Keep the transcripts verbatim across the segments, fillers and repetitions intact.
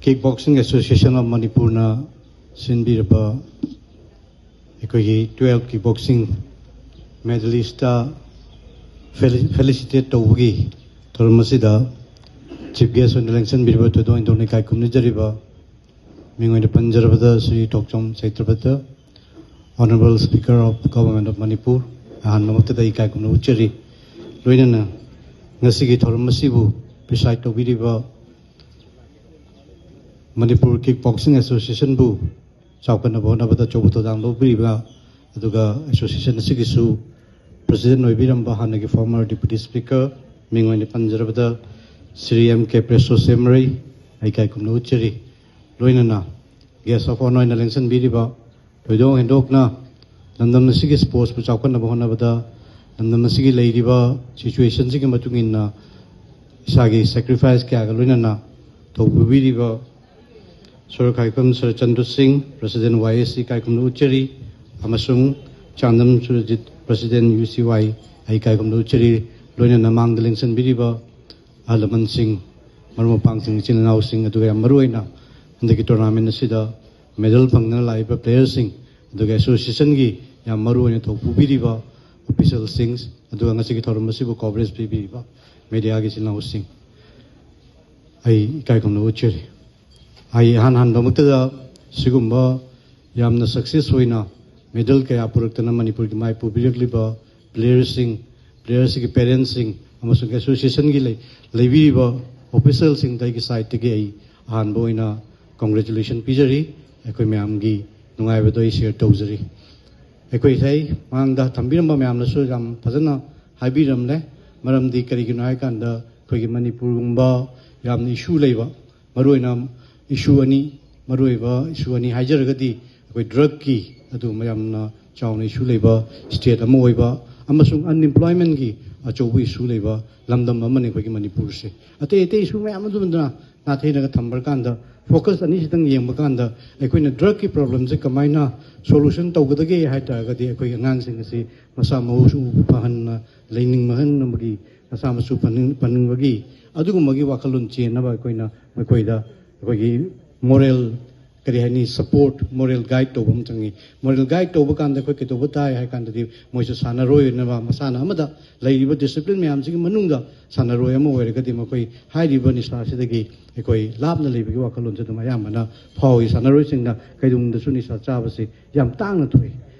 Kick Boxing Association of Manipurꯅ ꯁꯤꯟꯕꯤꯔꯕ ꯑꯩꯈꯣꯏꯒꯤ twelve kick boxing medalistꯇ felicitate ꯇꯧꯕꯒꯤ ꯊꯧꯔꯝ ꯑꯁꯤꯗ chief guest ꯑꯣꯏꯅ ꯂꯦꯡꯁꯤꯟꯕꯤꯔꯤꯕ ꯊꯣꯏꯗꯣꯛ ꯍꯦꯟꯗꯣꯛꯅ ꯏꯀꯥꯏ ꯈꯨꯝꯅꯖꯔꯤꯕ ꯃꯤꯡ ꯑꯣꯏꯅ ꯄꯟꯖꯔꯕꯗ ꯁ꯭ꯔꯤ ꯊꯣꯛꯆꯣꯝ ꯁꯩꯇ꯭ꯔꯄꯇ, Honorable Speaker of Government of Manipur, ꯑꯍꯥꯟꯕꯃꯛꯇꯗ ꯏꯀꯥꯏ ꯈꯨꯝꯅꯕ ꯎꯠꯆꯔꯤ꯫ ꯂꯣꯏꯅꯅ ꯉꯁꯤꯒꯤ ꯊꯧꯔꯝ ꯑꯁꯤꯕꯨ preside ꯇꯧꯕꯤꯔꯤꯕ ꯃꯅꯤꯄꯨꯔ Kick Boxing Associationꯕꯨ ꯆꯥꯎꯈꯠꯅꯕ ꯍꯣꯠꯅꯕꯗ ꯑꯆꯧꯕ ꯊꯧꯗꯥꯡ ꯂꯧꯕꯤꯔꯤꯕ, ꯑꯗꯨꯒ association ꯑꯁꯤꯒꯤꯁꯨ president ꯑꯣꯏꯕꯤꯔꯝꯕ ꯍꯥꯟꯅꯒꯤ former Deputy Speaker, ꯃꯤꯡ ꯑꯣꯏꯅ ꯄꯟꯖꯔꯕꯗ ꯁ꯭ꯔꯤ ꯑꯦꯝ ꯀꯦ ꯄ꯭ꯔꯦꯁꯣ ꯁꯦꯝꯃꯔꯩ, ꯑꯩ ꯏꯀꯥꯏ ꯈꯨꯝꯅꯕ ꯎꯠꯆꯔꯤ꯫ ꯂꯣꯏꯅꯅ guest of honour ꯑꯣꯏꯅ ꯂꯦꯡꯁꯤꯟꯕꯤꯔꯤꯕ, ꯊꯣꯏꯗꯣꯛ ꯍꯦꯟꯗꯣꯛꯅ ꯂꯝꯗꯝ ꯑꯁꯤꯒꯤ sportsꯄꯨ ꯆꯥꯎꯈꯠꯅꯕ ꯍꯣꯠꯅꯕꯗ ꯂꯝꯗꯝ ꯑꯁꯤꯒꯤ ꯂꯩꯔꯤꯕ situationꯁꯤꯒꯤ ꯃꯇꯨꯡ ꯏꯟꯅ ꯏꯁꯥꯒꯤ sacrifice ꯀꯌꯥꯒ ꯂꯣꯏꯅꯅ ꯊꯧ ꯄꯨꯕꯤꯔꯤꯕ ꯁꯣꯔ ꯈꯥꯏꯈꯝ ꯁꯔꯆꯟꯗ꯭ꯔ ꯁꯤꯡ, president Y S C, ꯏꯀꯥꯏ ꯈꯨꯝꯅꯕ ꯎꯠꯆꯔꯤ, ꯑꯃꯁꯨꯡ Chandam Surjit, president U C Y, ꯑꯩ ꯏꯀꯥꯏ ꯈꯨꯝꯅꯕ ꯎꯠꯆꯔꯤ꯫ ꯂꯣꯏꯅꯅ ꯃꯥꯡꯗ ꯂꯦꯡꯁꯤꯟꯕꯤꯔꯤꯕ ꯑꯍꯜ ꯂꯃꯟꯁꯤꯡ, ꯃꯔꯨꯞ ꯃꯄꯥꯡꯁꯤꯡ, ꯏꯆꯤꯜ ꯏꯅꯥꯎꯁꯤꯡ, ꯑꯗꯨꯒ ꯌꯥꯝ ꯃꯔꯨꯑꯣꯏꯅ ꯍꯟꯗꯛꯀꯤ tournament ꯑꯁꯤꯗ medal ꯐꯪꯗꯅ ꯂꯥꯛꯏꯕ playerꯁꯤꯡ, ꯑꯗꯨꯒ associationꯒꯤ ꯌꯥꯝ ꯃꯔꯨꯑꯣꯏꯅ ꯊꯧ ꯄꯨꯕꯤꯔꯤꯕ officialꯁꯤꯡ, ꯑꯗꯨꯒ ꯉꯁꯤꯒꯤ ꯊꯧꯔꯝ ꯑꯁꯤꯕꯨ coverage ꯄꯤꯕꯤꯔꯤꯕ mediaꯒꯤ ꯏꯆꯤꯜ ꯏꯅꯥꯎꯁꯤꯡ, ꯑꯩ ꯏꯀꯥꯏ ꯈꯨꯝꯅꯕ ꯎꯠꯆꯔꯤ꯫ ꯑꯩ ꯏꯍꯥꯟ ꯍꯥꯟꯕꯃꯛꯇꯗ ꯁꯤꯒꯨꯝꯕ ꯌꯥꯝꯅ success ꯑꯣꯏꯅ medal ꯀꯌꯥ ꯄꯨꯔꯛꯇꯅ ꯃꯅꯤꯄꯨꯔꯒꯤ ꯃꯥꯏ ꯄꯨꯕꯤꯔꯛꯂꯤꯕ playerꯁꯤꯡ, playerꯁꯤꯒꯤ parentsꯁꯤꯡ ꯑꯃꯁꯨꯡ associationꯒꯤ ꯂꯩ-, ꯂꯩꯕꯤꯔꯤꯕ officialꯁꯤꯡꯗ ꯑꯩꯒꯤ sideꯇꯒꯤ ꯑꯩ ꯑꯍꯥꯟꯕ ꯑꯣꯏꯅ congratulation ꯄꯤꯖꯔꯤ꯫ ꯑꯩꯈꯣꯏ ꯃꯌꯥꯝꯒꯤ ꯅꯨꯡꯉꯥꯏꯕꯗꯣ ꯑꯩ share ꯇꯧꯖꯔꯤ꯫ ꯑꯩꯈꯣꯏ ꯉꯁꯥꯏ ꯃꯥꯡꯗ ꯊꯝꯕꯤꯔꯝꯕ ꯃꯌꯥꯝꯅꯁꯨ ꯌꯥꯝ ꯐꯖꯅ ꯍꯥꯏꯕꯤꯔꯝꯂꯦ꯫ ꯃꯔꯝꯗꯤ ꯀꯔꯤꯒꯤꯅꯣ ꯍꯥꯏꯀꯥꯟꯗ ꯑꯩꯈꯣꯏꯒꯤ ꯃꯅꯤꯄꯨꯔꯒꯨꯝꯕ ꯌꯥꯝꯅ issue ꯂꯩꯕ, ꯃꯔꯨꯑꯣꯏꯅ issue ꯑꯅꯤ, ꯃꯔꯨꯑꯣꯏꯕ issue ꯑꯅꯤ ꯍꯥꯏꯖꯔꯒꯗꯤ ꯑꯩꯈꯣꯏ drugꯀꯤ ꯑꯗꯨꯒꯨꯝꯕ ꯌꯥꯝꯅ ꯆꯥꯎꯅ issue ꯂꯩꯕ state ꯑꯃ ꯑꯣꯏꯕ, ꯑꯃꯁꯨꯡ unemploymentꯀꯤ ꯑꯆꯧꯕ issue ꯂꯩꯕ ꯂꯝꯗꯝ ꯑꯃꯅꯤ ꯑꯩꯈꯣꯏꯒꯤ ꯃꯅꯤꯄꯨꯔꯁꯦ꯫ ꯑꯇꯩ ꯑꯇꯩ issue ꯃꯌꯥꯝ ꯑꯗꯨꯃꯗꯨꯅ ꯅꯥꯊꯩꯔꯒ ꯊꯝꯕ ꯀꯥꯟꯗ focus ꯑꯅꯤꯁꯤꯗꯪ ꯌꯦꯡꯕ ꯀꯥꯟꯗ ꯑꯩꯈꯣꯏꯅ drugꯀꯤ problemꯁꯦ ꯀꯃꯥꯏꯅ solution ꯇꯧꯒꯗꯒꯦ ꯍꯥꯏ ꯇꯥꯔꯒꯗꯤ ꯑꯩꯈꯣꯏꯒꯤ ꯑꯉꯥꯡꯁꯤꯡ ꯑꯁꯤ ꯃꯁꯥ ꯃꯎꯁꯨ ꯐꯍꯟꯅ ꯂꯩꯅꯤꯡ ꯃꯍꯟꯅꯕꯒꯤ, ꯃꯁꯥ ꯃꯁꯨ ꯐꯅꯤꯡ-, ꯐꯅꯤꯡꯕꯒꯤ ꯑꯗꯨꯒꯨꯝꯕꯒꯤ ꯋꯥꯈꯜꯂꯣꯟ ꯆꯦꯟꯅꯕ ꯑꯩꯈꯣꯏꯅ ꯃꯈꯣꯏꯗ ꯑꯩꯈꯣꯏꯒꯤ ꯃꯣꯔꯦꯜ, ꯀꯔꯤ ꯍꯥꯏꯅꯤ, ꯁꯄꯣꯔꯠ, ꯃꯣꯔꯦꯜ ꯒꯥꯏꯗ ꯇꯧꯕ ꯑꯃ ꯆꯪꯉꯤ꯫ ꯃꯣꯔꯦꯜ ꯒꯥꯏꯗ ꯇꯧꯕ ꯀꯥꯟꯗ ꯑꯩꯈꯣꯏ ꯀꯩꯗꯧꯕ ꯇꯥꯏ ꯍꯥꯏ ꯀꯥꯟꯗꯗꯤ, ꯃꯣꯏꯁꯨ ꯁꯥꯟꯅꯔꯣꯏ ꯑꯣꯏꯅꯕ, ꯃꯁꯥꯟꯅ ꯑꯃꯗ ꯂꯩꯔꯤꯕ ꯗꯤꯁꯤꯄ꯭ꯂꯤꯟ ꯃꯌꯥꯝꯁꯤꯒꯤ ꯃꯅꯨꯡꯗ ꯁꯥꯟꯅꯔꯣꯏ ꯑꯃ ꯑꯣꯏꯔꯒꯗꯤ, ꯃꯈꯣꯏ ꯍꯥꯏꯔꯤꯕ ꯅꯤꯁꯥꯁꯤꯗꯒꯤ ꯑꯩꯈꯣꯏ ꯂꯥꯞꯅ ꯂꯩꯕꯒꯤ ꯋꯥꯈꯜꯂꯣꯟꯁꯦ ꯑꯗꯨꯝ ꯑꯌꯥꯝꯕꯅ ꯐꯥꯎꯏ꯫ ꯁꯥꯟꯅꯔꯣꯏꯁꯤꯡꯅ ꯀꯩꯗꯧꯅꯨꯡꯗꯁꯨ ꯅꯤꯁꯥ ꯆꯥꯕꯁꯤ ꯌꯥꯝ ꯇꯥꯡꯅ ꯊꯣꯛꯏ꯫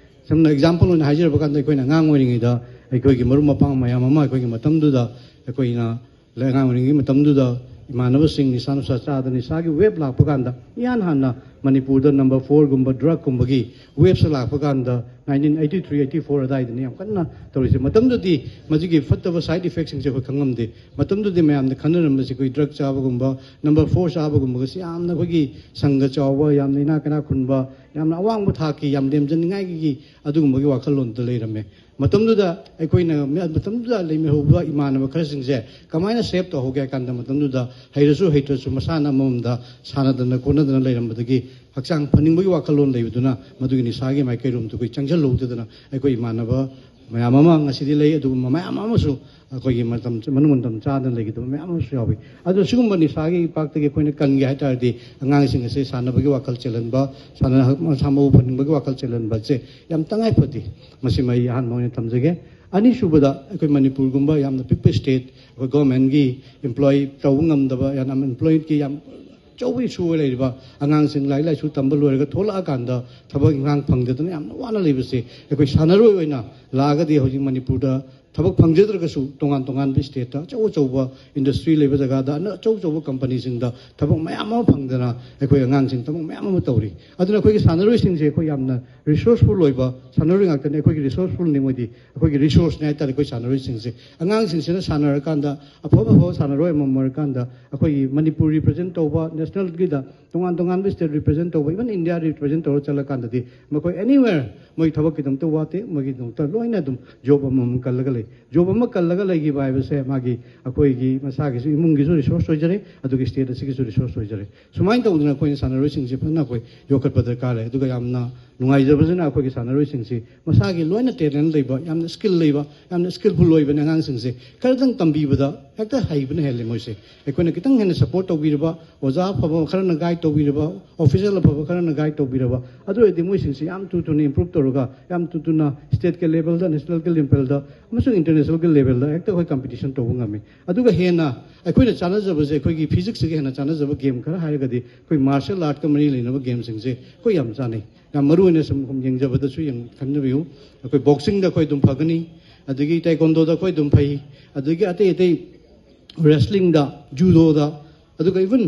ꯁꯝꯅ ꯑꯦꯛꯖꯥꯝꯄꯜ ꯑꯣꯏꯅ ꯍꯥꯏꯖꯔꯕ ꯀꯥꯟꯗ, ꯑꯩꯈꯣꯏꯅ ꯑꯉꯥꯡ ꯑꯣꯏꯔꯤꯉꯩꯗ ꯑꯩꯈꯣꯏꯒꯤ ꯃꯔꯨꯞ ꯃꯄꯥꯡ ꯃꯌꯥꯝ ꯑꯃ, ꯑꯩꯈꯣꯏꯒꯤ ꯃꯇꯝꯗꯨꯗ ꯑꯩꯈꯣꯏꯅ ꯑꯉꯥꯡ ꯑꯣꯏꯔꯤꯉꯩꯒꯤ ꯃꯇꯝꯗꯨꯗ ꯏꯃꯥꯟꯅꯕꯁꯤꯡ ꯅꯤꯁꯥ ꯅꯨꯡꯁꯥ ꯆꯥꯗꯅ ꯅꯤꯁꯥꯒꯤ ꯋꯦꯞ ꯂꯥꯛꯄ ꯀꯥꯟꯗ, ꯏꯍꯥꯟ ꯍꯥꯟꯅ ꯃꯅꯤꯄꯨꯔꯗ ꯅꯝꯕꯔ ꯐꯣꯔꯒꯨꯝꯕ ꯗ꯭ꯔꯒꯀꯨꯝꯕꯒꯤ ꯋꯦꯞꯁꯦ ꯂꯥꯛꯄ ꯀꯥꯟꯗ, nineteen eighty three eighty four ꯑꯗꯥꯏꯗꯅꯤ ꯌꯥꯝ ꯀꯟꯅ ꯇꯧꯔꯤꯁꯦ꯫ ꯃꯇꯝꯗꯨꯗꯤ ꯃꯁꯤꯒꯤ ꯐꯠꯇꯕ ꯁꯥꯏꯠ ꯏꯐꯦꯛꯁꯤꯡꯁꯦ ꯑꯩꯈꯣꯏ ꯈꯪꯉꯝꯗꯦ꯫ ꯃꯇꯝꯗꯨꯗꯤ ꯃꯌꯥꯝꯅ ꯈꯟꯅꯔꯝꯕꯁꯦ ꯑꯩꯈꯣꯏ ꯗ꯭ꯔꯒ ꯆꯥꯕꯒꯨꯝꯕ, ꯅꯝꯕꯔ ꯐꯣꯔ ꯆꯥꯕꯒꯨꯝꯕꯒꯁꯦ ꯌꯥꯝꯅ ꯑꯩꯈꯣꯏꯒꯤ ꯁꯪꯒ ꯆꯥꯎꯕ, ꯌꯥꯝꯅ ꯏꯅꯥꯛ ꯀꯩꯅꯥ ꯈꯨꯟꯕ, ꯌꯥꯝꯅ ꯑꯋꯥꯡꯕ ꯊꯥꯛꯀꯤ, ꯌꯥꯝ ꯂꯦꯝꯖꯅꯤꯡꯉꯥꯏꯒꯤ ꯑꯗꯨꯒꯨꯝꯕꯒꯤ ꯋꯥꯈꯜꯂꯣꯟꯗ ꯂꯩꯔꯝꯃꯦ꯫ ꯃꯇꯝꯗꯨꯗ ꯑꯩꯈꯣꯏꯅ, ꯃꯇꯝꯗꯨꯗ ꯂꯩꯃꯤꯟꯅꯍꯧꯕ ꯏꯃꯥꯟꯅꯕ ꯈꯔꯁꯤꯡꯁꯦ ꯀꯃꯥꯏꯅ ꯁꯦꯞ ꯇꯧꯍꯧꯒꯦ ꯍꯥꯏ ꯀꯥꯟꯗ, ꯃꯇꯝꯗꯨꯗ ꯍꯩꯔꯁꯨ ꯍꯩꯇ꯭ꯔꯁꯨ ꯃꯁꯥꯟꯅ ꯑꯃꯃꯝꯗ ꯁꯥꯟꯅꯗꯅ ꯈꯣꯠꯅꯗꯅ ꯂꯩꯔꯝꯕꯗꯒꯤ, ꯍꯛꯆꯥꯡ ꯐꯅꯤꯡꯕꯒꯤ ꯋꯥꯈꯜꯂꯣꯟ ꯂꯩꯕꯗꯨꯅ ꯃꯗꯨꯒꯤ ꯅꯤꯁꯥꯒꯤ ꯃꯥꯏꯀꯩꯔꯣꯝꯗ ꯑꯩꯈꯣꯏ ꯆꯪꯁꯤꯜꯍꯧꯗꯗꯅ, ꯑꯩꯈꯣꯏ ꯏꯃꯥꯟꯅꯕ ꯃꯌꯥꯝ ꯑꯃ ꯉꯁꯤꯗꯤ ꯂꯩ꯫ ꯑꯗꯨꯒꯨꯝꯕ ꯃꯌꯥꯝ ꯑꯃꯁꯨ ꯑꯩꯈꯣꯏꯒꯤ ꯃꯇꯝ, ꯃꯅꯨꯡ ꯃꯇꯝ ꯆꯥꯗꯅ ꯂꯩꯈꯤꯗꯕ ꯃꯌꯥꯝ ꯑꯃꯁꯨ ꯌꯥꯎꯏ꯫ ꯑꯗꯣ ꯁꯤꯒꯨꯝꯕ ꯅꯤꯁꯥꯒꯤ ꯏꯄꯥꯛꯇꯒꯤ ꯑꯩꯈꯣꯏꯅ ꯀꯟꯒꯦ ꯍꯥꯏ ꯇꯥꯔꯗꯤ, ꯑꯉꯥꯡꯁꯤꯡ ꯑꯁꯦ ꯁꯥꯟꯅꯕꯒꯤ ꯋꯥꯈꯜ ꯆꯦꯜꯍꯟꯕ, ꯁꯥꯟꯅ-, ꯃꯁꯥ ꯃꯎ ꯐꯅꯤꯡꯕꯒꯤ ꯋꯥꯈꯜ ꯆꯦꯜꯍꯟꯕꯁꯦ ꯌꯥꯝ ꯇꯉꯥꯏ ꯐꯗꯦ꯫ ꯃꯁꯤꯃ ꯑꯩ ꯑꯍꯥꯟꯕ ꯑꯣꯏꯅ ꯊꯝꯖꯒꯦ꯫ ꯑꯅꯤꯁꯨꯕꯗ, ꯑꯩꯈꯣꯏ ꯃꯅꯤꯄꯨꯔꯒꯨꯝꯕ ꯌꯥꯝꯅ ꯄꯤꯛꯄ ꯁ꯭ꯇꯦꯠ, ꯑꯩꯈꯣꯏ ꯒꯣꯔꯃꯦꯟꯒꯤ ꯑꯦꯝꯄ꯭ꯂꯣꯌꯤ ꯇꯧꯕ ꯉꯝꯗꯕ, ꯌꯥꯝꯅ ꯑꯟꯑꯦꯝꯄ꯭ꯂꯣꯏꯃꯦꯟꯠꯀꯤ ꯌꯥꯝ ꯑꯆꯧꯕ ꯏꯁꯨ ꯑꯣꯏ ꯂꯩꯔꯤꯕ ꯑꯉꯥꯡꯁꯤꯡ ꯂꯥꯏꯔꯤꯛ ꯂꯥꯏꯁꯨ ꯇꯝꯕ ꯂꯣꯏꯔꯒ ꯊꯣꯛꯂꯛꯑꯀꯥꯟꯗ ꯊꯕꯛ ꯏꯪꯈꯥꯡ ꯐꯪꯗꯗꯅ ꯌꯥꯝꯅ ꯋꯥꯅ ꯂꯩꯕꯁꯦ, ꯑꯩꯈꯣꯏ ꯁꯥꯟꯅꯔꯣꯏ ꯑꯣꯏꯅ ꯂꯥꯛꯑꯒꯗꯤ ꯍꯧꯖꯤꯛ ꯃꯅꯤꯄꯨꯔꯗ ꯊꯕꯛ ꯐꯪꯖꯗ꯭ꯔꯒꯁꯨ ꯇꯣꯉꯥꯟ ꯇꯣꯉꯥꯟꯕ ꯁ꯭ꯇꯦꯠꯇ ꯑꯆꯧ ꯑꯆꯧꯕ ꯏꯟꯗꯁꯇ꯭ꯔꯤ ꯂꯩꯕ ꯖꯒꯥꯗ ꯑꯅ-, ꯑꯆꯧ ꯑꯆꯧꯕ ꯀꯝꯄꯅꯤꯁꯤꯡꯗ ꯊꯕꯛ ꯃꯌꯥꯝ ꯑꯃ ꯐꯪꯗꯅ ꯑꯩꯈꯣꯏ ꯑꯉꯥꯡꯁꯤꯡ ꯊꯕꯛ ꯃꯌꯥꯝ ꯑꯃ ꯇꯧꯔꯤ꯫ ꯑꯗꯨꯅ ꯑꯩꯈꯣꯏꯒꯤ ꯁꯥꯟꯅꯔꯣꯏꯁꯤꯡꯁꯦ ꯑꯩꯈꯣꯏ ꯌꯥꯝꯅ ꯔꯤꯁꯣꯔꯁꯐꯨꯜ ꯑꯣꯏꯕ ꯁꯥꯟꯅꯔꯣꯏ ꯉꯥꯛꯇꯅꯤ꯫ ꯑꯩꯈꯣꯏꯒꯤ ꯔꯤꯁꯣꯔꯁꯐꯨꯜꯅꯤ ꯃꯣꯏꯗꯤ, ꯑꯩꯈꯣꯏꯒꯤ ꯔꯤꯁꯣꯔꯁꯅꯤ ꯍꯥꯏꯇꯥꯔꯦ ꯑꯩꯈꯣꯏ ꯁꯥꯟꯅꯔꯣꯏꯁꯤꯡꯁꯦ꯫ ꯑꯉꯥꯡꯁꯤꯡꯁꯤꯅ ꯁꯥꯟꯅꯔꯀꯥꯟꯗ ꯑꯐꯕ ꯑꯐꯕ ꯁꯥꯟꯅꯔꯣꯏ ꯑꯃꯃꯝ ꯑꯣꯏꯔꯀꯥꯟꯗ ꯑꯩꯈꯣꯏꯒꯤ ꯃꯅꯤꯄꯨꯔ ꯔꯤꯄ꯭ꯔꯖꯦꯟ ꯇꯧꯕ, ꯅꯦꯁꯅꯦꯜꯒꯤꯗ ꯇꯣꯉꯥꯟ ꯇꯣꯉꯥꯟꯕ ꯁ꯭ꯇꯦꯠ ꯔꯤꯄ꯭ꯔꯖꯦꯟ ꯇꯧꯕ, ꯏꯚꯟ ꯏꯟꯗꯤꯌꯥ ꯔꯤꯄ꯭ꯔꯖꯦꯟ ꯇꯧꯔ ꯆꯠꯂꯀꯥꯟꯗꯗꯤ ꯃꯈꯣꯏ ꯑꯦꯅꯤꯋꯦꯔ ꯃꯣꯏ ꯊꯕꯛꯀꯤꯗꯃꯛꯇ ꯋꯥꯠꯇꯦ, ꯃꯣꯏꯒꯤꯗꯃꯛꯇ ꯂꯣꯏꯅ ꯑꯗꯨꯝ ꯖꯣꯕ ꯑꯃꯃꯝ ꯀꯜꯂꯒ ꯂꯩ꯫ ꯖꯣꯕ ꯑꯃ ꯀꯜꯂꯒ ꯂꯩꯈꯤꯕ ꯍꯥꯏꯕꯁꯦ ꯃꯥꯒꯤ, ꯑꯩꯈꯣꯏꯒꯤ ꯃꯁꯥꯒꯤꯁꯨ, ꯏꯃꯨꯡꯒꯤꯁꯨ ꯔꯤꯁꯣꯔꯁ ꯑꯣꯏꯖꯔꯦ, ꯑꯗꯨꯒ ꯁ꯭ꯇꯦꯠ ꯑꯁꯤꯒꯤꯁꯨ ꯔꯤꯁꯣꯔꯁ ꯑꯣꯏꯖꯔꯦ꯫ ꯁꯨꯃꯥꯏꯅ ꯇꯧꯗꯅ ꯑꯩꯈꯣꯏꯅ ꯁꯥꯟꯅꯔꯣꯏꯁꯤꯡꯁꯦ ꯐꯖꯅ ꯑꯩꯈꯣꯏ ꯌꯣꯛꯈꯠꯄ ꯗꯔꯀꯥꯔ ꯂꯩ꯫ ꯑꯗꯨꯒ ꯌꯥꯝꯅ ꯅꯨꯡꯉꯥꯏꯖꯕꯁꯤꯅ ꯑꯩꯈꯣꯏꯒꯤ ꯁꯥꯟꯅꯔꯣꯏꯁꯤꯡꯁꯤ ꯃꯁꯥꯒꯤ ꯂꯣꯏꯅ ꯇꯦꯂꯦꯟ ꯂꯩꯕ, ꯌꯥꯝꯅ ꯁ꯭ꯀꯤꯜ ꯂꯩꯕ, ꯌꯥꯝꯅ ꯁ꯭ꯀꯤꯜꯐꯨꯜ ꯑꯣꯏꯕꯅꯤ ꯑꯉꯥꯡꯁꯤꯡꯁꯦ꯫ ꯈꯔꯗꯪ ꯇꯝꯕꯤꯕꯗ ꯍꯦꯛꯇ ꯍꯩꯕꯅ ꯍꯦꯜꯂꯦ ꯃꯣꯏꯁꯦ꯫ ꯑꯩꯈꯣꯏꯅ ꯈꯤꯇꯪ ꯍꯦꯟꯅ ꯁꯞꯄꯣꯔꯠ ꯇꯧꯕꯤꯔꯕ, ꯑꯣꯖꯥ ꯑꯐꯕ ꯈꯔꯅ ꯒꯥꯏꯗ ꯇꯧꯕꯤꯔꯕ, ꯑꯣꯐꯤꯁꯤꯌꯦꯜ ꯑꯐꯕ ꯈꯔꯅ ꯒꯥꯏꯗ ꯇꯧꯕꯤꯔꯕ, ꯑꯗꯨ ꯑꯣꯏꯔꯗꯤ ꯃꯣꯏꯁꯤꯡꯁꯤ ꯌꯥꯝ ꯊꯨ ꯊꯨꯅ ꯏꯝꯄ꯭ꯔꯨꯞ ꯇꯧꯔꯒ, ꯌꯥꯝ ꯊꯨ ꯊꯨꯅ ꯁ꯭ꯇꯦꯠꯀꯤ ꯂꯦꯚꯦꯜꯗ, ꯅꯦꯁꯅꯦꯜꯒꯤ ꯂꯦꯚꯦꯜꯗ ꯑꯃꯁꯨꯡ ꯏꯟꯇꯔꯅꯦꯁꯅꯦꯜꯒꯤ ꯂꯦꯚꯦꯜꯗ ꯍꯦꯛꯇ ꯑꯩꯈꯣꯏ ꯀꯝꯄꯤꯇꯤꯁꯟ ꯇꯧꯕ ꯉꯝꯃꯤ꯫ ꯑꯗꯨꯒ ꯍꯦꯟꯅ ꯑꯩꯈꯣꯏꯅ ꯆꯥꯟꯅꯖꯕꯁꯦ, ꯑꯩꯈꯣꯏꯒꯤ ꯐꯤꯖꯤꯛꯁꯁꯤꯒ ꯍꯦꯟꯅ ꯆꯥꯟꯅꯖꯕ ꯒꯦꯝ ꯈꯔ ꯍꯥꯏꯔꯒꯗꯤ ꯑꯩꯈꯣꯏ ꯃꯥꯔꯁꯤꯌꯦꯜ ꯑꯥꯔꯠꯀ ꯃꯔꯤ ꯂꯩꯅꯕ ꯒꯦꯝꯁꯤꯡꯁꯦ ꯑꯩꯈꯣꯏ ꯌꯥꯝ ꯆꯥꯟꯅꯩ꯫ ꯌꯥꯝ ꯃꯔꯨ ꯑꯣꯏꯅ ꯁꯨꯝ ꯌꯦꯡꯖꯕꯗꯁꯨ ꯌꯦꯡ ꯈꯟꯖꯕꯤꯌꯨ꯫ ꯑꯩꯈꯣꯏ ꯕꯣꯛꯁꯤꯡꯗ ꯑꯩꯈꯣꯏ ꯑꯗꯨꯝ ꯐꯒꯅꯤ, ꯑꯗꯒꯤ ꯇꯥꯏꯀꯣꯟꯗꯣꯗ ꯑꯩꯈꯣꯏ ꯑꯗꯨꯝ ꯐꯩ, ꯑꯗꯒꯤ ꯑꯇꯩ ꯑꯇꯩ ꯔꯦꯁꯂꯤꯡꯗ, ꯖꯨꯗꯣꯗ, ꯑꯗꯨꯒ ꯏꯚꯟ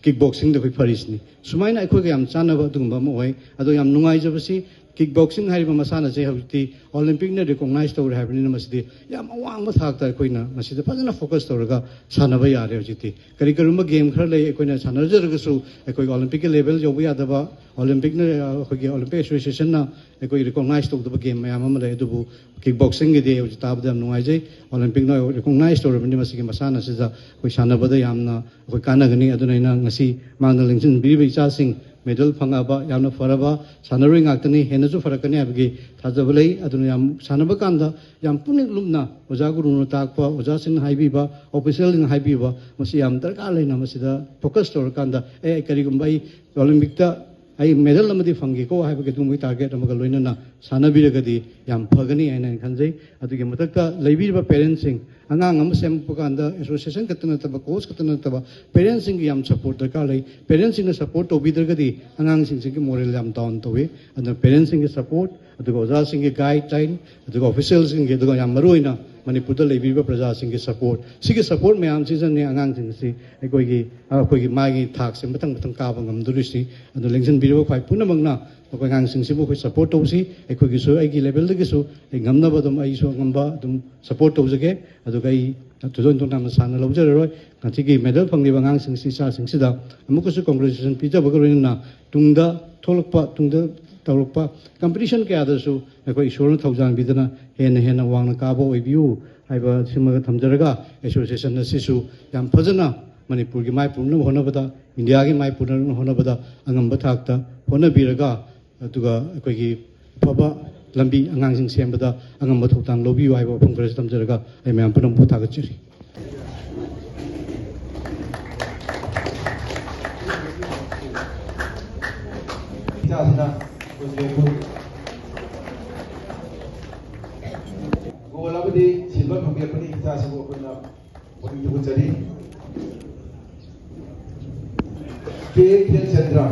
ꯀꯤꯛ ꯕꯣꯛꯁꯤꯡꯗ ꯑꯩꯈꯣꯏ ꯐꯔꯤꯁꯤꯅꯤ꯫ ꯁꯨꯃꯥꯏꯅ ꯑꯩꯈꯣꯏꯒ ꯌꯥꯝ ꯆꯥꯟꯅꯕ ꯑꯗꯨꯒꯨꯝꯕ ꯑꯃ ꯑꯣꯏ꯫ ꯑꯗꯣ ꯌꯥꯝ ꯅꯨꯡꯉꯥꯏꯖꯕꯁꯤ, ꯀꯤꯛ ꯕꯣꯛꯁꯤꯡ ꯍꯥꯏꯔꯤꯕ ꯃꯁꯥꯟꯅꯁꯦ ꯍꯧꯖꯤꯛꯇꯤ ꯑꯣꯂꯤꯝꯄꯤꯛꯅ ꯔꯤꯀꯣꯛꯅꯥꯏꯁ ꯇꯧꯔꯦ ꯍꯥꯏꯕꯅꯤꯅ, ꯃꯁꯤꯗꯤ ꯌꯥꯝ ꯑꯋꯥꯡꯕ ꯊꯥꯛꯇ ꯑꯩꯈꯣꯏꯅ ꯃꯁꯤꯗ ꯐꯖꯅ ꯐꯣꯀꯁ ꯇꯧꯔꯒ ꯁꯥꯟꯅꯕ ꯌꯥꯔꯦ꯫ ꯍꯧꯖꯤꯛꯇꯤ ꯀꯔꯤ ꯀꯔꯤꯒꯨꯝꯕ ꯒꯦꯝ ꯈꯔ ꯂꯩ, ꯑꯩꯈꯣꯏꯅ ꯁꯥꯟꯅꯖꯔꯒꯁꯨ ꯑꯩꯈꯣꯏꯒꯤ ꯑꯣꯂꯤꯝꯄꯤꯛꯀꯤ ꯂꯦꯚꯦꯜ ꯌꯧꯕ ꯌꯥꯗꯕ, ꯑꯣꯂꯤꯝꯄꯤꯛꯅ, ꯑꯩꯈꯣꯏꯒꯤ ꯑꯣꯂꯤꯝꯄꯤꯛ ꯑꯦꯁꯣꯁꯤꯌꯦꯁꯟꯅ ꯑꯩꯈꯣꯏ ꯔꯤꯀꯣꯛꯅꯥꯏꯁ ꯇꯧꯗꯕ ꯒꯦꯝ ꯃꯌꯥꯝ ꯑꯃ ꯂꯩ꯫ ꯑꯗꯨꯕꯨ ꯀꯤꯛ ꯕꯣꯛꯁꯤꯡꯒꯤꯗꯤ ꯍꯧꯖꯤꯛ ꯇꯥꯕꯗ ꯌꯥꯝ ꯅꯨꯡꯉꯥꯏꯖꯩ꯫ ꯑꯣꯂꯤꯝꯄꯤꯛꯅ ꯔꯤꯀꯣꯛꯅꯥꯏꯁ ꯇꯧꯔꯕꯅꯤ ꯃꯁꯤꯒꯤ ꯃꯁꯥꯟꯅꯁꯤꯗ ꯑꯩꯈꯣꯏ ꯁꯥꯟꯅꯕꯗ ꯌꯥꯝꯅ ꯑꯩꯈꯣꯏ ꯀꯥꯟꯅꯒꯅꯤ꯫ ꯑꯗꯨꯅ ꯑꯩꯅ ꯉꯁꯤ ꯃꯥꯡꯗ ꯂꯦꯡꯁꯤꯟꯕꯤꯔꯤꯕ ꯏꯆꯥꯁꯤꯡ, ꯃꯦꯗꯜ ꯐꯪꯉꯛꯑꯕ ꯌꯥꯝꯅ ꯐꯔꯕ ꯁꯥꯟꯅꯔꯣꯏ ꯉꯥꯛꯇꯅꯤ, ꯍꯦꯟꯅꯁꯨ ꯐꯔꯛꯀꯅꯤ ꯍꯥꯏꯕꯒꯤ ꯊꯥꯖꯕ ꯂꯩ꯫ ꯑꯗꯨꯅ ꯌꯥꯝ ꯁꯥꯟꯅꯕ ꯀꯥꯟꯗ ꯌꯥꯝ ꯄꯨꯛꯅꯤꯡ ꯂꯨꯞꯅ ꯑꯣꯖꯥ ꯒꯨꯔꯨꯅ ꯇꯥꯛꯄ, ꯑꯣꯖꯥꯁꯤꯡꯅ ꯍꯥꯏꯕꯤꯕ, ꯑꯣꯐꯤꯁꯤꯌꯦꯜꯁꯤꯡꯅ ꯍꯥꯏꯕꯤꯕ, ꯃꯁꯤ ꯌꯥꯝ ꯗꯔꯀꯥꯔ ꯂꯩꯅ ꯃꯁꯤꯗ ꯐꯣꯀꯁ ꯇꯧꯔꯀꯥꯟꯗ, "ꯑꯦ, ꯀꯔꯤꯒꯨꯝꯕ ꯑꯩ ꯑꯣꯂꯤꯝꯄꯤꯛꯇ ꯑꯩ ꯃꯦꯗꯜ ꯑꯃꯗꯤ ꯐꯪꯒꯦꯀꯣ" ꯍꯥꯏꯕꯒꯤ ꯑꯗꯨꯒꯨꯝꯕꯒꯤ ꯇꯥꯔꯒꯦꯠ ꯑꯃꯒ ꯂꯣꯏꯅꯅ ꯁꯥꯟꯅꯕꯤꯔꯒꯗꯤ ꯌꯥꯝ ꯐꯒꯅꯤ ꯍꯥꯏꯅ ꯑꯩꯅ ꯈꯟꯖꯩ꯫ ꯑꯗꯨꯒꯤ ꯃꯊꯛꯇ ꯂꯩꯕꯤꯔꯤꯕ ꯄꯦꯔꯦꯟꯁꯁꯤꯡ, ꯑꯉꯥꯡ ꯑꯃ ꯁꯦꯝꯃꯛꯄ ꯀꯥꯟꯗ ꯑꯦꯁꯣꯁꯤꯌꯦꯁꯟ ꯈꯛꯇ ꯅꯠꯇꯕ, ꯀꯣꯆ ꯈꯛꯇ ꯅꯠꯇꯕ, ꯄꯦꯔꯦꯟꯁꯁꯤꯡꯒꯤ ꯌꯥꯝ ꯁꯄꯣꯔꯠ ꯗꯔꯀꯥꯔ ꯂꯩ꯫ ꯄꯦꯔꯦꯟꯁꯁꯤꯡꯅ ꯁꯄꯣꯔꯠ ꯇꯧꯕꯤꯗ꯭ꯔꯒꯗꯤ ꯑꯉꯥꯡꯁꯤꯡꯁꯤꯒꯤ ꯃꯣꯔꯦꯜ ꯌꯥꯝ ꯗꯥꯎꯟ ꯇꯧꯏ꯫ ꯑꯗꯨꯅ ꯄꯦꯔꯦꯟꯁꯁꯤꯡꯒꯤ ꯁꯄꯣꯔꯠ, ꯑꯗꯨꯒ ꯑꯣꯖꯥꯁꯤꯡꯒꯤ ꯒꯥꯏꯗꯂꯥꯏꯟ, ꯑꯗꯨꯒ ꯑꯣꯐꯤꯁꯤꯌꯦꯜꯁꯤꯡꯒꯤ, ꯑꯗꯨꯒ ꯌꯥꯝ ꯃꯔꯨꯑꯣꯏꯅ ꯃꯅꯤꯄꯨꯔꯗ ꯂꯩꯕꯤꯔꯤꯕ ꯄ꯭ꯔꯖꯥꯁꯤꯡꯒꯤ ꯁꯄꯣꯔꯠ, ꯁꯤꯒꯤ ꯁꯄꯣꯔꯠ ꯃꯌꯥꯝꯁꯤꯅꯅꯦ ꯑꯉꯥꯡꯁꯤꯡ ꯑꯁꯤ ꯑꯩꯈꯣꯏꯒꯤ, ꯑꯩꯈꯣꯏꯒꯤ ꯃꯥꯒꯤ ꯊꯥꯛꯁꯦ ꯃꯊꯪ ꯃꯊꯪ ꯀꯥꯕ ꯉꯝꯗꯣꯔꯤꯁꯤ꯫ ꯑꯗꯨ ꯂꯦꯡꯁꯤꯟꯕꯤꯔꯤꯕ ꯈ꯭ꯋꯥꯏ ꯄꯨꯝꯅꯃꯛꯅ ꯑꯩꯈꯣꯏ ꯑꯉꯥꯡꯁꯤꯡꯁꯤꯕꯨ ꯑꯩꯈꯣꯏ ꯁꯄꯣꯔꯠ ꯇꯧꯁꯤ꯫ ꯑꯩꯈꯣꯏꯒꯤꯁꯨ, ꯑꯩꯒꯤ ꯂꯦꯚꯦꯜꯗꯒꯤꯁꯨ ꯑꯩ ꯉꯝꯅꯕ ꯑꯗꯨꯝ, ꯑꯩꯁꯨ ꯑꯉꯝꯕ ꯑꯗꯨꯝ ꯁꯄꯣꯔꯠ ꯇꯧꯖꯒꯦ꯫ ꯑꯗꯨꯒ ꯑꯩ ꯊꯣꯏꯗꯣꯛ ꯍꯦꯟꯗꯣꯛꯅ ꯌꯥꯝꯅ ꯁꯥꯡꯅ ꯂꯧꯖꯔꯔꯣꯏ꯫ ꯉꯁꯤꯒꯤ ꯃꯦꯗꯜ ꯐꯪꯂꯤꯕ ꯑꯉꯥꯡꯁꯤꯡꯁꯤ, ꯏꯆꯥꯁꯤꯡꯁꯤꯗ ꯑꯃꯨꯛꯀꯁꯨ ꯀꯣꯡꯒ꯭ꯔꯦꯆꯨꯂꯦꯁꯟ ꯄꯤꯖꯕꯒ ꯂꯣꯏꯅꯅ ꯇꯨꯡꯗ ꯊꯣꯛꯂꯛꯄ, ꯇꯨꯡꯗ ꯇꯧꯔꯛꯄ ꯀꯝꯄꯤꯇꯤꯁꯟ ꯀꯌꯥꯗꯁꯨ ꯑꯩꯈꯣꯏ ꯏꯁꯣꯔꯅ ꯊꯧꯖꯥꯟꯕꯤꯗꯅ ꯍꯦꯟꯅ ꯍꯦꯟꯅ ꯋꯥꯡꯅ ꯀꯥꯕ ꯑꯣꯏꯕꯤꯌꯨ ꯍꯥꯏꯕ ꯁꯤꯃꯒ ꯊꯝꯖꯔꯒ, ꯑꯦꯁꯣꯁꯤꯌꯦꯁꯟ ꯑꯁꯤꯁꯨ ꯌꯥꯝ ꯐꯖꯅ ꯃꯅꯤꯄꯨꯔꯒꯤ ꯃꯥꯏ ꯄꯨꯅꯅꯕ ꯍꯣꯠꯅꯕꯗ, ꯏꯟꯗꯤꯌꯥꯒꯤ ꯃꯥꯏ ꯄꯨꯅꯅꯕ ꯍꯣꯠꯅꯕꯗ ꯑꯉꯝꯕ ꯊꯥꯛꯇ ꯍꯣꯠꯅꯕꯤꯔꯒ, ꯑꯗꯨꯒ ꯑꯩꯈꯣꯏꯒꯤ ꯑꯐꯕ ꯂꯝꯕꯤ ꯑꯉꯥꯡꯁꯤꯡ ꯁꯦꯝꯕꯗ ꯑꯉꯝꯕ ꯊꯧꯗꯥꯡ ꯂꯧꯕꯤꯌꯨ ꯍꯥꯏꯕ ꯋꯥꯐꯝ ꯈꯔꯁꯨ ꯊꯝꯖꯔꯒ ꯑꯩ ꯃꯌꯥꯝ ꯄꯨꯝꯅꯃꯛꯄꯨ ꯊꯥꯒꯠꯆꯔꯤ꯫ ꯑꯁꯤꯅ ꯑꯩꯈꯣꯏ ꯒꯣꯜ ꯑꯃꯗꯤ ꯁꯤꯜꯚꯔ ꯐꯪꯕꯤꯔꯛꯄꯅꯤ꯫ ꯏꯆꯥꯁꯤꯕꯨ ꯑꯩꯈꯣꯏꯅ ꯄꯨꯛꯅꯤꯡ ꯊꯧꯒꯠꯆꯔꯤ꯫ ꯀꯦ ꯈꯦꯜꯆꯟꯗ꯭ꯔ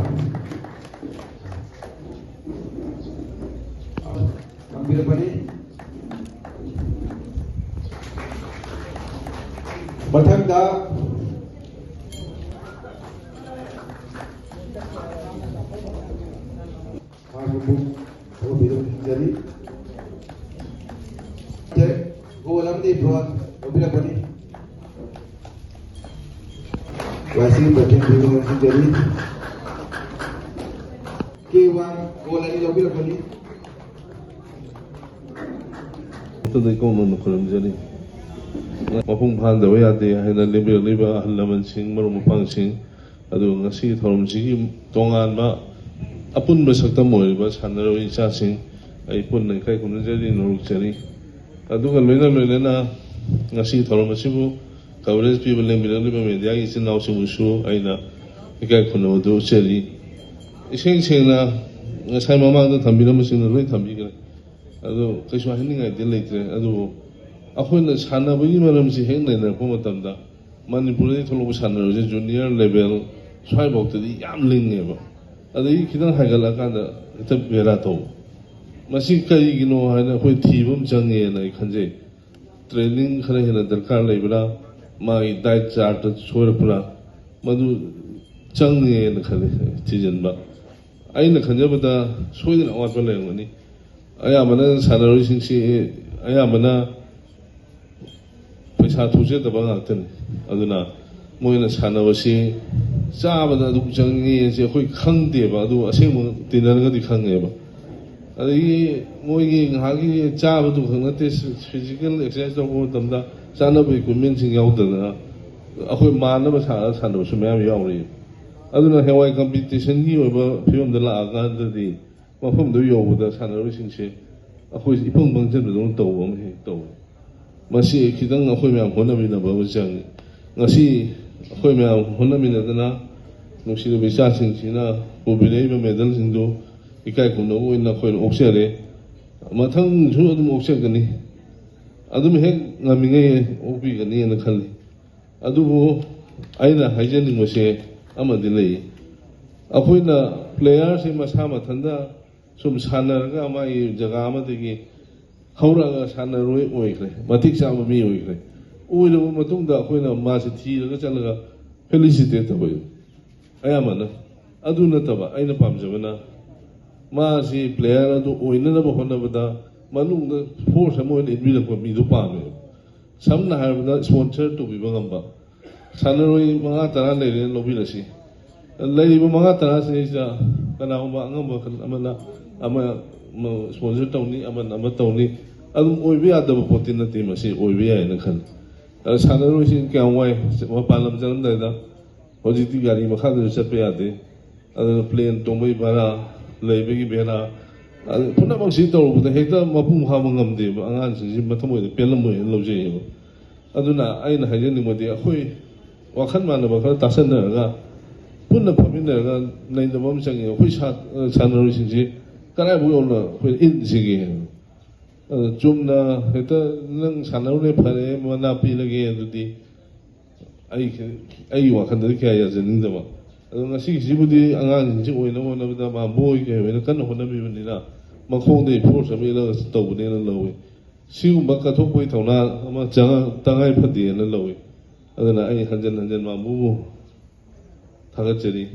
ꯐꯪꯕꯤꯔꯛꯄꯅꯤ꯫ ꯃꯊꯪꯗ ꯃꯥꯒꯤ ꯄꯨꯛ ꯊꯧꯒꯠꯄꯤꯗꯨꯅ ꯈꯪꯖꯔꯤ꯫ ꯒꯣꯜ ꯑꯃꯗꯤ ꯕ꯭ꯔꯣꯟ ꯂꯧꯕꯤꯔꯛꯄꯅꯤ꯫ ꯋꯥꯏꯁꯤ ꯄ꯭ꯔꯣꯇꯦꯟ ꯄꯤꯗꯨꯅ ꯈꯪꯖꯔꯤ꯫ ꯀꯦ ꯋꯥꯟ ꯒꯣꯜ ꯑꯅꯤ ꯂꯧꯕꯤꯔꯛꯄꯅꯤ꯫ ꯑꯗꯨꯗꯩ ꯀꯣꯝꯅ ꯈꯨꯔꯨꯝꯖꯔꯤ꯫ ꯃꯄꯨꯡ ꯐꯥꯍꯟꯗꯕ ꯌꯥꯗꯦ ꯍꯥꯏꯅ ꯂꯦꯡꯕꯤꯔꯛꯂꯤꯕ ꯑꯍꯜ ꯂꯃꯟꯁꯤꯡ, ꯃꯔꯨꯞ ꯃꯄꯥꯡꯁꯤꯡ, ꯑꯗꯨꯒ ꯉꯁꯤꯒꯤ ꯊꯧꯔꯝꯁꯤꯒꯤ ꯇꯣꯉꯥꯟꯕ ꯑꯄꯨꯟꯕ ꯁꯛꯇꯝ ꯑꯣꯏꯔꯤꯕ ꯁꯥꯟꯅꯔꯣꯏ ꯏꯆꯥꯁꯤꯡ, ꯑꯩ ꯄꯨꯟꯅ ꯏꯀꯥꯏ ꯈꯨꯝꯅꯖꯔꯤ, ꯅꯣꯂꯨꯛꯆꯔꯤ꯫ ꯑꯗꯨꯒ ꯂꯣꯏꯅ ꯂꯣꯏꯅꯅ ꯉꯁꯤꯒꯤ ꯊꯧꯔꯝ ꯑꯁꯤꯕꯨ coverage ꯄꯤꯕ ꯂꯦꯡꯕꯤꯔꯛꯂꯤꯕ mediaꯒꯤ ꯏꯆꯤꯟ ꯏꯅꯥꯎꯁꯤꯡꯕꯨꯁꯨ ꯑꯩꯅ ꯏꯀꯥꯏ ꯈꯨꯝꯅꯕꯗꯨ ꯎꯠꯆꯔꯤ꯫ ꯏꯁꯦꯡ ꯁꯦꯡꯅ ꯉꯁꯥꯏ ꯃꯃꯥꯡꯗ ꯊꯝꯕꯤꯔꯝꯕꯁꯤꯡꯅ ꯂꯣꯏ ꯊꯝꯕꯤꯈ꯭ꯔꯦ꯫ ꯑꯗꯣ ꯀꯩꯁꯨ ꯍꯥꯏꯅꯤꯡꯉꯥꯏꯗꯤ ꯂꯩꯇ꯭ꯔꯦ꯫ ꯑꯗꯨꯕꯨ ꯑꯩꯈꯣꯏꯅ ꯁꯥꯟꯅꯕꯒꯤ ꯃꯔꯝꯁꯤ ꯍꯦꯛ ꯅꯩꯅꯔꯛꯄ ꯃꯇꯝꯗ ꯃꯅꯤꯄꯨꯔꯗꯒꯤ ꯊꯣꯛꯂꯛꯄ ꯁꯥꯟꯅꯔꯣꯏꯁꯦ junior level ꯁ꯭ꯋꯥꯏꯐꯥꯎꯇꯗꯤ ꯌꯥꯝ ꯂꯤꯡꯉꯦꯕ꯫ ꯑꯗꯒꯤ ꯈꯤꯇꯪ ꯍꯥꯏꯒꯠꯂꯛꯑꯀꯥꯟꯗ ꯍꯦꯛꯇ ꯕꯦꯔꯥ ꯇꯧꯕ꯫ ꯃꯁꯤ ꯀꯔꯤꯒꯤꯅꯣ ꯍꯥꯏꯅ ꯑꯩꯈꯣꯏ ꯊꯤꯕ ꯑꯃ ꯆꯪꯉꯦꯅ ꯑꯩ ꯈꯟꯖꯩ꯫ Training ꯈꯔ ꯍꯦꯟꯅ ꯗꯔꯀꯥꯔ ꯂꯩꯕ꯭ꯔꯥ, ꯃꯥꯒꯤ diet chartꯇ ꯁꯣꯏꯔꯛꯄ꯭ꯔꯥ, ꯃꯗꯨ ꯆꯪꯉꯦꯅ ꯈꯜꯂꯤ ꯊꯤꯖꯤꯟꯕ꯫ ꯑꯩꯅ ꯈꯟꯖꯕꯗ ꯁꯣꯏꯗꯅ ꯑꯋꯥꯠꯄ ꯂꯩꯔꯝꯒꯅꯤ꯫ ꯑꯌꯥꯝꯕꯅ ꯁꯥꯟꯅꯔꯣꯏꯁꯤꯡꯁꯤ ꯑꯌꯥꯝꯕꯅ ꯄꯩꯁꯥ ꯊꯣꯛꯆꯗꯕ ꯉꯥꯛꯇꯅꯤ꯫ ꯑꯗꯨꯅ ꯃꯣꯏꯅ ꯁꯥꯟꯅꯕꯁꯤ ꯆꯥꯕꯗ ꯑꯗꯨꯛ ꯆꯪꯉꯤ ꯍꯥꯏꯁꯦ ꯑꯩꯈꯣꯏ ꯈꯪꯗꯦꯕ, ꯑꯗꯨ ꯑꯁꯦꯡꯕ ꯇꯤꯟꯅꯔꯒꯗꯤ ꯈꯪꯉꯦꯕ꯫ ꯑꯗꯒꯤ ꯃꯣꯏꯒꯤ ꯉꯥꯏꯍꯥꯛꯀꯤ ꯆꯥꯕꯗꯨ ꯈꯛ ꯅꯠꯇꯦ, physical exercise ꯇꯧꯕ ꯃꯇꯝꯗ ꯆꯥꯅꯕ equipmentꯁꯤꯡ ꯌꯥꯎꯗꯗꯅ ꯑꯩꯈꯣꯏ ꯃꯥꯟꯅꯕ ꯁꯥꯟꯅ ꯁꯥꯟꯅꯕꯁꯨ ꯃꯌꯥꯝ ꯌꯥꯎꯔꯤ꯫ ꯑꯗꯨꯅ ꯍꯌꯦꯡꯋꯥꯏ competitionꯒꯤ ꯑꯣꯏꯕ ꯐꯤꯕꯝꯗ ꯂꯥꯛꯑꯀꯥꯟꯗꯗꯤ ꯃꯐꯝꯗꯨ ꯌꯧꯕꯗ ꯁꯥꯟꯅꯔꯣꯏꯁꯤꯡꯁꯦ ꯑꯩꯈꯣꯏꯁꯦ ꯏꯄꯪ ꯄꯪꯁꯤꯟꯕꯗꯧꯅ ꯇꯧꯕ ꯑꯃ ꯍꯦꯛ ꯇꯧꯋꯤ꯫ ꯃꯁꯤ ꯈꯤꯇꯪ ꯑꯩꯈꯣꯏ ꯃꯌꯥꯝ ꯍꯣꯠꯅꯃꯤꯟꯅꯕ ꯑꯃ ꯆꯪꯉꯤ꯫ ꯉꯁꯤ ꯑꯩꯈꯣꯏ ꯃꯌꯥꯝ ꯍꯣꯠꯅꯃꯤꯟꯅꯗꯅ ꯅꯨꯡꯁꯤꯔꯕ ꯏꯆꯥꯁꯤꯡꯁꯤꯅ ꯄꯨꯕꯤꯔꯛꯏꯕ ꯃꯦꯗꯜꯁꯤꯡꯗꯨ ꯏꯀꯥꯏ ꯈꯨꯝꯅꯕ ꯑꯣꯏꯅ ꯑꯩꯈꯣꯏꯅ ꯑꯣꯛꯆꯔꯦ꯫ ꯃꯊꯪꯁꯨ ꯑꯗꯨꯝ ꯑꯣꯛꯆꯒꯅꯤ꯫ ꯑꯗꯨꯝ ꯍꯦꯛ ꯉꯝꯃꯤꯉꯩ ꯑꯣꯛꯄꯤꯒꯅꯤꯅ ꯈꯜꯂꯤ꯫ ꯑꯗꯨꯕꯨ ꯑꯩꯅ ꯍꯥꯏꯖꯅꯤꯡꯕꯁꯦ ꯑꯃꯗꯤ ꯂꯩ꯫ ꯑꯩꯈꯣꯏꯅ ꯄ꯭ꯂꯦꯌꯔꯁꯦ ꯃꯁꯥ ꯃꯊꯟꯇ ꯁꯨꯝ ꯁꯥꯟꯅꯔꯒ ꯃꯥꯒꯤ ꯖꯒꯥ ꯑꯃꯗꯒꯤ ꯍꯧꯔꯛꯑꯒ ꯁꯥꯟꯅꯔꯣꯏ ꯑꯣꯏꯈ꯭ꯔꯦ, ꯃꯇꯤꯛ ꯆꯥꯕ ꯃꯤ ꯑꯣꯏꯈ꯭ꯔꯦ꯫ ꯑꯣꯏꯔꯕ ꯃꯇꯨꯡꯗ ꯑꯩꯈꯣꯏꯅ ꯃꯥꯁꯤ ꯊꯤꯔꯒ ꯆꯠꯂꯒ ꯐꯦꯂꯤꯁꯤꯇꯦꯠ ꯇꯧꯕ ꯑꯌꯥꯝꯕꯅ꯫ ꯑꯗꯨ ꯅꯠꯇꯕ ꯑꯩꯅ ꯄꯥꯝꯖꯕꯅ ꯃꯥꯁꯤ ꯄ꯭ꯂꯦꯌꯔ ꯑꯗꯨ ꯑꯣꯏꯅꯅꯕ ꯍꯣꯠꯅꯕꯗ ꯃꯅꯨꯡꯗ ꯐꯣꯔꯁ ꯑꯃ ꯑꯣꯏꯅ ꯏꯟꯕꯤꯔꯛꯄ ꯃꯤꯗꯨ ꯄꯥꯝꯃꯦꯕ꯫ ꯁꯝꯅ ꯍꯥꯏꯔꯕꯗ ꯏꯁꯄꯣꯟꯁꯔ ꯇꯧꯕꯤꯕ ꯉꯝꯕ ꯁꯥꯟꯅꯔꯣꯏ ꯃꯉꯥ ꯇꯔꯥ ꯂꯩꯔꯦꯅ ꯂꯧꯕꯤꯔꯁꯤ꯫ ꯂꯩꯔꯤꯕ ꯃꯉꯥ ꯇꯔꯥꯁꯤꯗꯩꯁꯤꯗ ꯀꯅꯥꯒꯨꯝꯕ ꯑꯉꯝꯕ ꯑꯃꯅ ꯑꯃ ꯏꯁꯄꯣꯟꯁꯔ ꯇꯧꯅꯤ, ꯑꯃꯅ ꯑꯃ ꯇꯧꯅꯤ꯫ ꯑꯗꯨꯝ ꯑꯣꯏꯕ ꯌꯥꯗꯕ ꯄꯣꯠꯇꯤ ꯅꯠꯇꯦ, ꯃꯁꯤ ꯑꯣꯏꯕ ꯌꯥꯏꯅ ꯈꯜꯂꯤ꯫ ꯑꯗ ꯁꯥꯟꯅꯔꯣꯏꯁꯤ ꯀꯌꯥꯝ ꯋꯥꯏ, ꯃꯄꯥꯟ ꯂꯝ ꯆꯠꯂꯝꯗꯥꯏꯗ꯫ ꯍꯧꯖꯤꯛꯇꯤ ꯒꯥꯔꯤ ꯃꯈꯥꯗꯁꯨ ꯆꯠꯄ ꯌꯥꯗꯦ꯫ ꯑꯗꯨꯅ ꯄ꯭ꯂꯦꯟ ꯇꯣꯡꯕꯒꯤ ꯚꯔꯥ, ꯂꯩꯕꯒꯤ ꯚꯔꯥ, ꯑꯗꯨ ꯄꯨꯝꯅꯃꯛꯁꯤ ꯇꯧꯔꯨꯕꯗ ꯍꯦꯛꯇ ꯃꯄꯨꯡ ꯐꯥꯕ ꯉꯝꯗꯦꯕ꯫ ꯑꯉꯥꯡꯁꯤꯡꯁꯤ ꯃꯊꯃꯣꯏꯗ ꯄꯦꯜꯂꯝꯃꯣꯏꯅ ꯂꯧꯖꯩꯌꯦꯕ꯫ ꯑꯗꯨꯅ ꯑꯩꯅ ꯍꯥꯏꯖꯅꯤꯡꯕꯗꯤ ꯑꯩꯈꯣꯏ ꯋꯥꯈꯜ ꯃꯥꯟꯅꯕ ꯈꯔ ꯇꯥꯁꯟꯅꯔꯒ ꯄꯨꯟꯅ ꯐꯝꯃꯤꯟꯅꯔꯒ ꯅꯩꯅꯕ ꯑꯃ ꯆꯪꯉꯤ꯫ ꯑꯩꯈꯣꯏ ꯁꯥ-, ꯁꯥꯟꯅꯔꯣꯏꯁꯤꯡꯁꯤ ꯀꯗꯥꯏꯐꯥꯎ ꯌꯧꯅ ꯑꯩꯈꯣꯏ ꯏꯟꯁꯤꯒꯦ? ꯑꯗꯨ ꯆꯨꯝꯅ ꯍꯦꯛꯇ ꯅꯪ ꯁꯥꯟꯅꯔꯨꯔꯦ ꯐꯔꯦ ꯃꯅꯥ ꯄꯤꯔꯒꯦ ꯑꯗꯨꯗꯤ ꯑꯩ, ꯑꯩꯒꯤ ꯋꯥꯈꯜꯗꯗꯤ ꯀꯌꯥ ꯌꯥꯖꯅꯤꯡꯗꯕ꯫ ꯑꯗꯣ ꯉꯁꯤꯒꯤꯁꯤꯕꯨꯗꯤ ꯑꯉꯥꯡꯁꯤꯡꯁꯤ ꯑꯣꯏꯅꯕ ꯍꯣꯠꯅꯕꯗ ꯃꯥꯝꯕꯣ ꯍꯣꯏ ꯀꯩ ꯍꯣꯏꯅ ꯀꯟꯅ ꯍꯣꯠꯅꯕꯤꯕꯅꯤꯅ ꯃꯈꯣꯡꯗꯒꯤ ꯐꯣꯔꯁ ꯑꯃ ꯏꯜꯂꯒ ꯇꯧꯕꯅꯦꯅ ꯂꯧꯏ꯫ ꯁꯤꯒꯨꯝꯕ ꯀꯠꯊꯣꯛꯄꯒꯤ ꯊꯧꯅꯥ ꯑꯃ ꯆꯪꯉ-, ꯇꯉꯥꯏ ꯐꯗꯦꯅ ꯂꯧꯏ꯫ ꯑꯗꯨꯅ ꯑꯩ ꯍꯟꯖꯟ ꯍꯟꯖꯟ ꯃꯥꯝꯕꯣꯕꯨ ꯊꯥꯒꯠꯆꯔꯤ꯫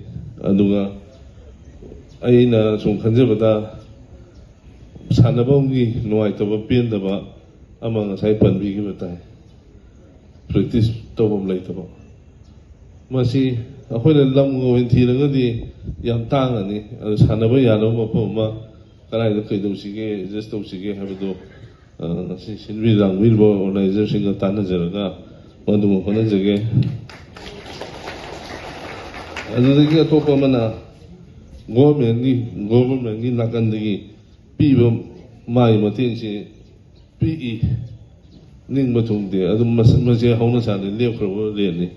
ꯑꯗꯨꯒ ꯑꯩꯅ ꯁꯨꯝ ꯈꯟꯖꯕꯗ ꯁꯥꯟꯅꯐꯝꯒꯤ ꯅꯨꯡꯉꯥꯏꯇꯕ ꯄꯦꯟꯗꯕ ꯑꯃ ꯉꯁꯥꯏ ꯄꯟꯕꯤꯈꯤꯕ ꯇꯥꯏ, ꯄ꯭ꯔꯦꯛꯇꯤꯁ ꯇꯧꯐꯝ ꯂꯩꯇꯕ꯫ ꯃꯁꯤ ꯑꯩꯈꯣꯏꯅ ꯂꯝꯒ ꯑꯣꯏꯅ ꯊꯤꯔꯒꯗꯤ ꯌꯥꯝ ꯇꯥꯡꯉꯅꯤ꯫ ꯑꯗꯨ ꯁꯥꯟꯅꯕ ꯌꯥꯅꯕ ꯃꯐꯝ ꯑꯃ ꯀꯗꯥꯏꯗ ꯀꯩꯗꯧꯁꯤꯒꯦ, ꯑꯦꯗꯖꯁ ꯇꯧꯁꯤꯒꯦ ꯍꯥꯏꯕꯗꯨ, ꯑ, ꯉꯁꯤ ꯁꯤꯟꯕꯤ ꯂꯥꯡꯕꯤꯔꯤꯕ ꯑꯣꯔꯒꯅꯥꯏꯖꯔꯁꯤꯡꯒ ꯇꯥꯟꯅꯖꯔꯒ ꯃꯗꯨꯃ ꯍꯣꯠꯅꯖꯒꯦ꯫ ꯑꯗꯨꯗꯒꯤ ꯑꯇꯣꯞꯄ ꯑꯃꯅ ꯒꯣꯔꯃꯦꯟꯒꯤ, ꯒꯣꯔꯃꯦꯟꯒꯤ ꯅꯥꯀꯟꯗꯒꯤ ꯄꯤꯕ ꯃꯥꯒꯤ ꯃꯇꯦꯡꯁꯤ ꯄꯤꯛꯏ, ꯅꯤꯡꯕ ꯊꯨꯡꯗꯦ꯫ ꯑꯗꯨꯝ ꯃꯁ-, ꯃꯁꯦ ꯍꯧꯅ ꯁꯥꯅꯤ ꯂꯦꯞꯈ꯭ꯔꯕ ꯔꯦꯠꯅꯤ꯫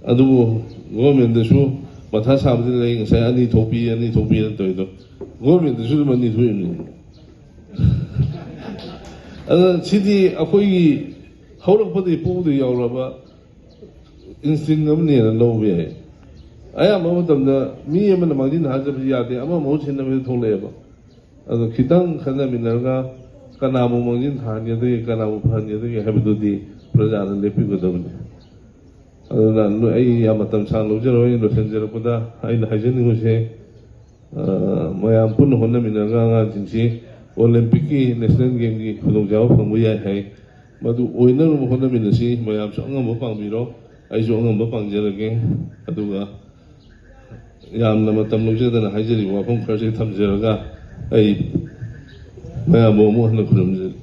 ꯑꯗꯨꯕꯨ ꯒꯣꯔꯃꯦꯟꯗꯁꯨ ꯃꯊꯥ ꯁꯥꯕꯗꯤ ꯂꯩ꯫ ꯉꯁꯥꯏ ꯑꯅꯤ ꯊꯣꯛꯄꯤ, ꯑꯅꯤ ꯊꯣꯛꯄꯤ ꯑꯅ ꯇꯧꯔꯤꯗꯣ, ꯒꯣꯔꯃꯦꯟꯗꯁꯨ ꯑꯗꯨꯝ ꯑꯅꯤ ꯊꯣꯛꯏꯕꯅꯤ꯫ ꯑꯗꯨꯅ ꯁꯤꯗꯤ ꯑꯩꯈꯣꯏꯒꯤ ꯍꯧꯔꯛꯄꯗꯒꯤ ꯄꯣꯛꯄꯗꯒꯤ ꯌꯥꯎꯔꯕ ꯏꯟꯁꯇꯤꯡ ꯑꯃꯅꯦꯅ ꯂꯧꯕ ꯌꯥꯏ꯫ ꯑꯌꯥꯝꯕ ꯃꯇꯝꯗ ꯃꯤ ꯑꯃꯅ ꯃꯥꯡꯖꯤꯟ ꯊꯥꯖꯕꯗꯤ ꯌꯥꯗꯦ, ꯑꯃ ꯃꯍꯨꯠ ꯁꯤꯟꯅꯕ ꯍꯦꯛꯇ ꯊꯣꯛꯂꯛꯑꯦꯕ꯫ ꯑꯗꯣ ꯈꯤꯇꯪ ꯈꯟꯅꯃꯤꯟꯅꯔꯒ ꯀꯅꯥꯕꯨ ꯃꯥꯡꯖꯤꯟ ꯊꯥꯍꯟꯒꯗꯒꯦ, ꯀꯅꯥꯕꯨ ꯐꯍꯟꯒꯗꯒꯦ ꯍꯥꯏꯕꯗꯨꯗꯤ ꯄ꯭ꯔꯖꯥꯅ ꯂꯦꯞꯄꯤꯒꯗꯕꯅꯤ꯫ ꯑꯗꯨꯅ ꯅꯣꯏ, ꯑꯩ ꯌꯥꯝ ꯃꯇꯝ ꯁꯥꯡꯅ ꯂꯧꯖꯔꯣꯏ꯫ ꯂꯣꯏꯁꯤꯟꯖꯔꯛꯄꯗ ꯑꯩꯅ ꯍꯥꯏꯖꯅꯤꯡꯕꯁꯦ, ꯑ, ꯃꯌꯥꯝ ꯄꯨꯟꯅ ꯍꯣꯠꯅꯃꯤꯟꯅꯔꯒ ꯑꯉꯥꯡꯁꯤꯡꯁꯤ ꯑꯣꯂꯦꯝꯄꯤꯛꯀꯤ, ꯅꯦꯁꯅꯦꯜ ꯒꯦꯝꯒꯤ ꯈꯨꯗꯣꯡꯆꯥꯕ ꯐꯪꯕ ꯌꯥꯏ ꯍꯥꯏ꯫ ꯃꯗꯨ ꯑꯣꯏꯅꯅꯕ ꯍꯣꯠꯅꯃꯤꯟꯅꯁꯤ꯫ ꯃꯌꯥꯝꯁꯨ ꯑꯉꯝꯕ ꯄꯥꯡꯕꯤꯔꯣ, ꯑꯩꯁꯨ ꯑꯉꯝꯕ ꯄꯥꯡꯖꯔꯒꯦ꯫ ꯑꯗꯨꯒ ꯌꯥꯝꯅ ꯃꯇꯝ ꯂꯧꯖꯗꯅ ꯍꯥꯏꯖꯔꯤꯕ ꯋꯥꯐꯝ ꯈꯔꯁꯤ ꯊꯝꯖꯔꯒ ꯑꯩ ꯃꯌꯥꯝꯕꯨ ꯑꯃꯨꯛ ꯍꯟꯅ ꯈꯨꯔꯨꯝꯖꯔꯤ꯫